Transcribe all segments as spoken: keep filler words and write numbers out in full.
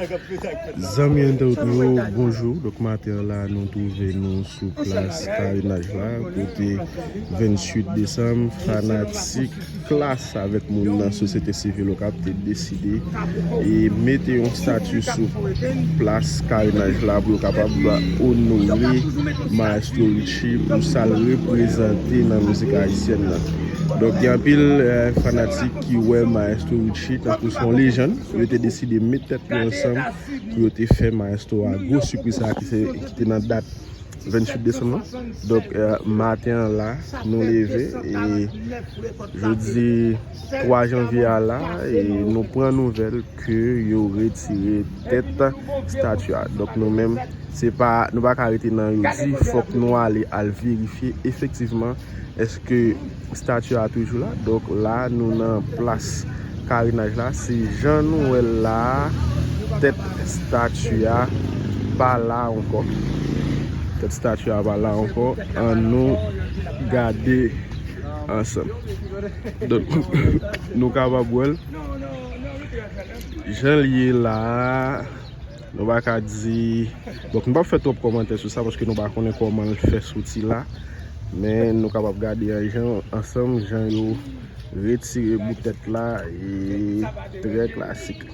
Zanmi entèwòt nou yo, bonjou. Donk, maten an la, nou twouve nou sou plas Karenaj la, kote venntuit desanm, fanatik, klas avèk moun nan sosyete sivil Okap te deside e mete yon stati sou plas Karenaj la pou yo kapab onore Maestro Richie pou sa l reprezante nan mizik ayisyèn nan. Donk, gen anpil, eh, fanatik ki wè Maestro Richie tankou se yon lejann. Yo te deside met tèt yo ansanm pou yo te fè Maestro a gwo sipriz sa ki se, ki te nan dat venntuit desanm nan. Donk, eh, maten an la, nou leve e jodi twa janvye a la, e nou pran nouvèl ke yo retire tèt estati a. Donk, nou menm, se pa, nou pa ka rete nan yo di, fòk nou ale al verifye efektivman èske estati a toujou la. Donk, la, nou nan plas Karenaj la. Se jan nou wè l la a, tèt estati a pa la ankò. Tèt estati a pa la ankò. Ann nou gade ansanm. Donk, nou kapab wè l. Jan l ye la a, nou pa ka di, donk, nou p ap fè twòp kòmantè sou sa, paske nou pa konnen kòman l fè soti la. Men nou kapab gade an jan, ansanm, jan yo retire bout tèt la, e trè klasik.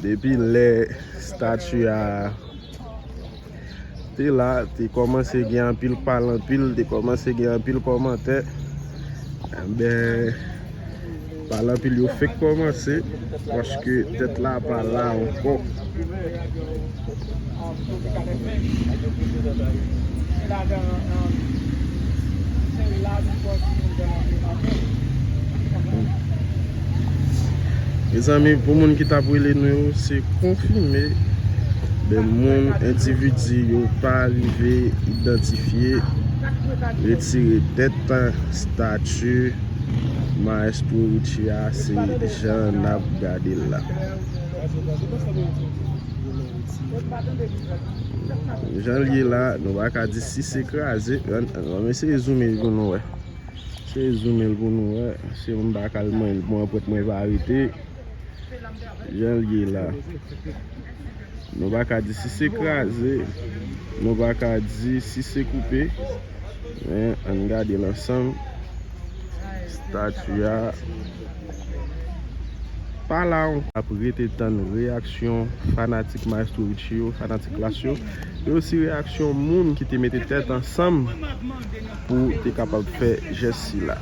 Depi lè estati a te la, te kòmanse gen anpil pale anpil, te kòmanse gen anpil kòmantè. Enben, pale anpil yo fenk kòmanse, paske tèt la pa la ankò. Mezanmi, pou moun ki t ap rele nou yo, se konfime de moun, endividi yo pa rive idantifye, retire tèt estati Maestro Richie a, se jan n ap gade l la. Jan l ye la, nou pa ka di si se kraze. Ann, ann, ann eseye zoume l pou nou wè. Eseye zoume l pou nou wè. Se yon bagay mwen, mwen pwèt mwen pa rete. Jan l ye la. Nou pa ka di si se kraze. Nou pa ka di si se koupe. Men, ann gade l ansanm. Estati a pa la ankò. Ap rete tann reyaksyon fanatik Maestro Richie yo, fanatik klas yo, e osi reyaksyon moun ki te mete tèt ansanm pou te kapab fè jès sila.